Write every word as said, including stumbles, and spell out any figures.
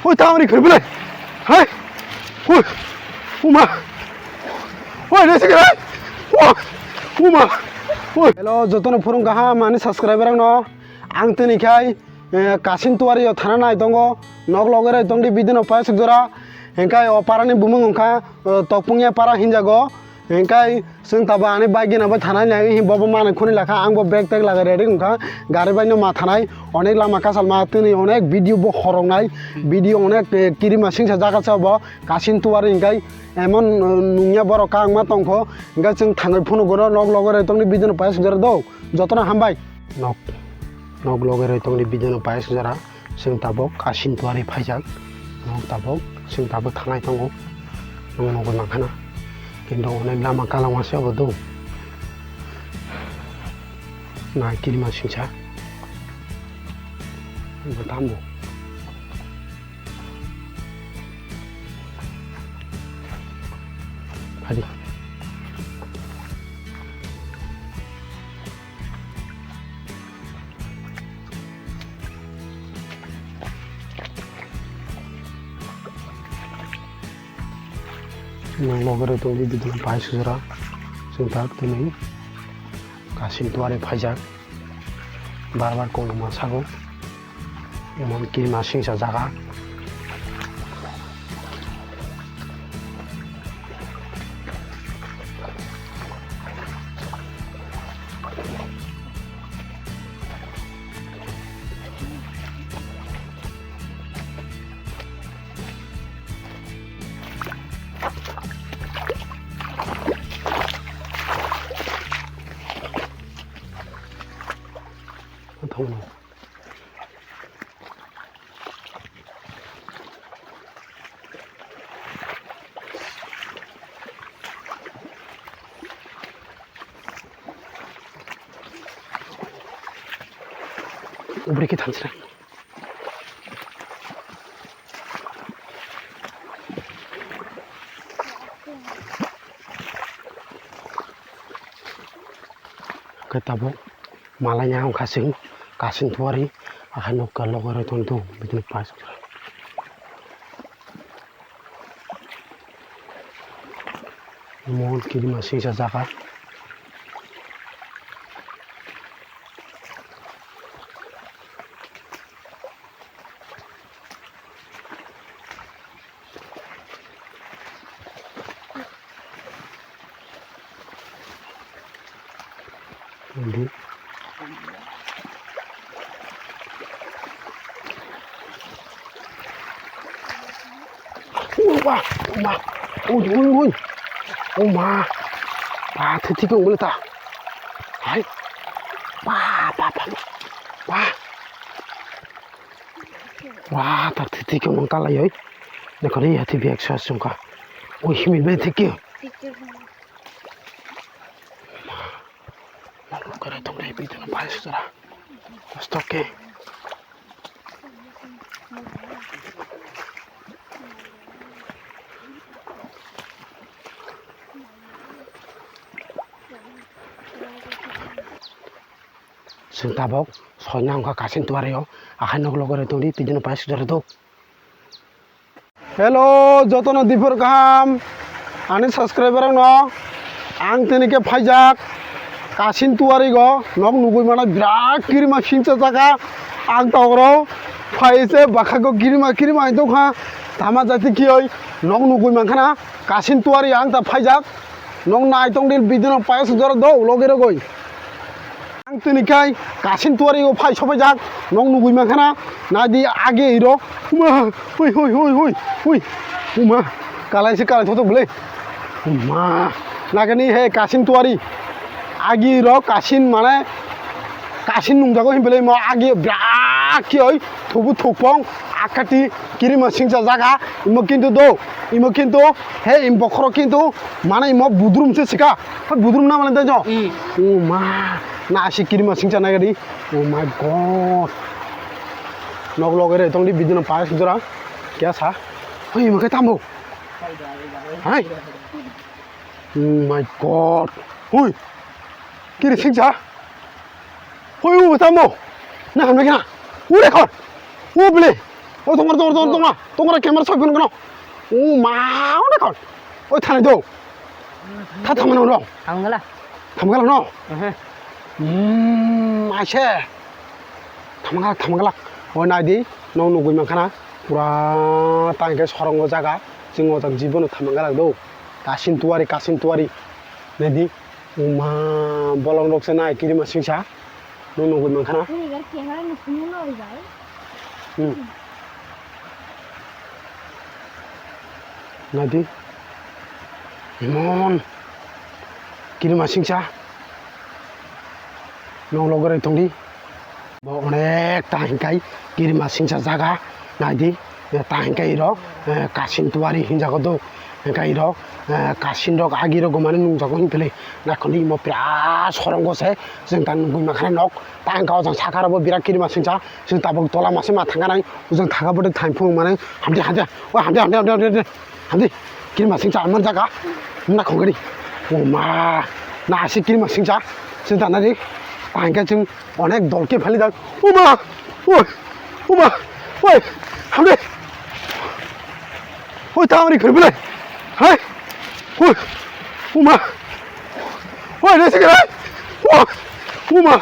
Oi, tang ni khirbilai. Hai. Oi. Uma. Oi, nasi kira. Oi. Uma. Oi. Hello, jotono phurung kaham ani subscriber rok no. Ang tini khai, eh, Kasin Tuari o thana nai tongo. Nok loge roi tongdi bidino paisuk jora. Hingkai o parani bumung wngkha, eh, Tokpungya para hinjago. Hingkai chwng tabo ani bike gina bai thanai nai, bobo manwi khuni lakha, ang bo bag tag lagai ready wngkha, gari bai no ma thanai, onek lama kasalma tini onek video bo horoknai, video onek, eh, kirima singsa jaga se bo, Kasin Tuari hingkai emon, eh, nungya borok kangma tongkho, hingkai chwng thangwi phunuk gono nok loge roi tongni video no paisuk jora do, jotono hambai. Nok, nok loge roi tongni video no paisuk jora. Chwng tabuk Kasin Tuari phaijak, nwng tabuk, chwng tabuk thangnai tongo, nwng nugwi mankha na, kintu onek lama kalangma se obo do, na kirima singsa, bo tamo, phadi. Nwng loge roi tongdi bidino paisuk jora, chwng tak tini Kasin Tuari phaijak, bar bar koloma sago. Emon kirima singsa jaga. Ubri khe thansa. Khe tabuk malai ya wngkha chwng Kasin Tuari, ahai nokha loge roi tongdi bidini paisuk jora. Emon kirima singsa jaga. Undi. Uma, uma, ui, ui, ui. Uma. Ba, thiti kong bole ta. Hai. Ba, ba, ba. Ba. Ba, ta thiti kong kalai oi. Dekho ri, hati biak sa sungka. Ui, himi be thik ki. Nang nukha roi tong di, bidino paisuk jora. Kosto khe. Chwng tabuk soina wngkha Kasin Tuari o, ahai nok loge roi tong di, bidino paisuk jora do. Hello, jotono diphor kaham, ani subscriber rokno. Ang tini khe phaijak Kasin Tuari go, nok nugwi mano birat kirima singsa jaga. Ang togoro phai se bwkha go kirima kirima hai tongkha, tama jati kiyoi nok nugwi mankha na Kasin Tuari ang ta phaijak. Nok nai tong di, bidino paisuk jora do loge rogoi. Ang tini khai Kasin Tuari o phai sopaijak, nok nugwi mankha na, nai di age iro. Uma, hui, hui, hui, hui, hui. Uma, kalai se kalai thothok bwle. Uma, nagani he Kasin Tuari. Agi iro Kasin mane Kasin nungjago hinbele mo agi bra kiyoi thubu thukpong akati kirima singsa jaga imo kintu do, imo kintu he im bokhoro kintu mane imo budrum se sika. Budrum na mane do jo. Mm. Uma, na asi kirima singsa nagadi. Oh my God. Nok loge roi tong di, bidino paisuk jora. Kya sa? Oi, imo khe tamo. Hai. Oh my God. Hui. Kiri singsa. Hui, u tamo. Na hamle kena. U rekhor. U bile. O tongra, tongra, tongra, tongra, tongra, camera soi phone kono. O ma, o de kon. Oi, thanai do. Tha thamano no. Thamgala. Thamgala no. Ehe. Hmm, aise. Thamgala, thamgala. O nai di, no nugui mankha na. Pura tangke sorongo jaga. Chwng o jang jibono thamgala do. Kasin tuari, kasin tuari. Nai di. O ma, bolong rok se nai kirima singsa. No nugui mankha na. Ini gar camera ni phone no bai. Hmm. Nadi. Emon. Kirima singsa. Nong logore tongdi. Bo onek ta hingkai kirima singsa jaga. Nadi. Ta hingkai iro. Eh, kasin tuari hinjago do. Hingkai iro. Eh, kasin rok agi rok gomani nungjago hingkele. Nakhoni imo pira sorongo se. Jeng ta nugui mankha nok. Ta hingka o jang sakha rok bo bira kirima singsa. Jeng tabuk tola mase ma thangka nai. Ujang thaka bwdwk thaim phung mane. Hamdi, hamdi. O hamdi, hamdi, hamdi, hamdi, hamdi. Hamdi. Kirima singsa man jaga. Mna khongani. O ma. Na asi kirima singsa. Sing ta nari. Tangka chwng onek dol ke phali dak. O ma. Oi. O ma. Oi. Hamdi. Oi, ta amri khirbi lai. Hai. Oi. O ma. Oi, resi kira. O. O ma.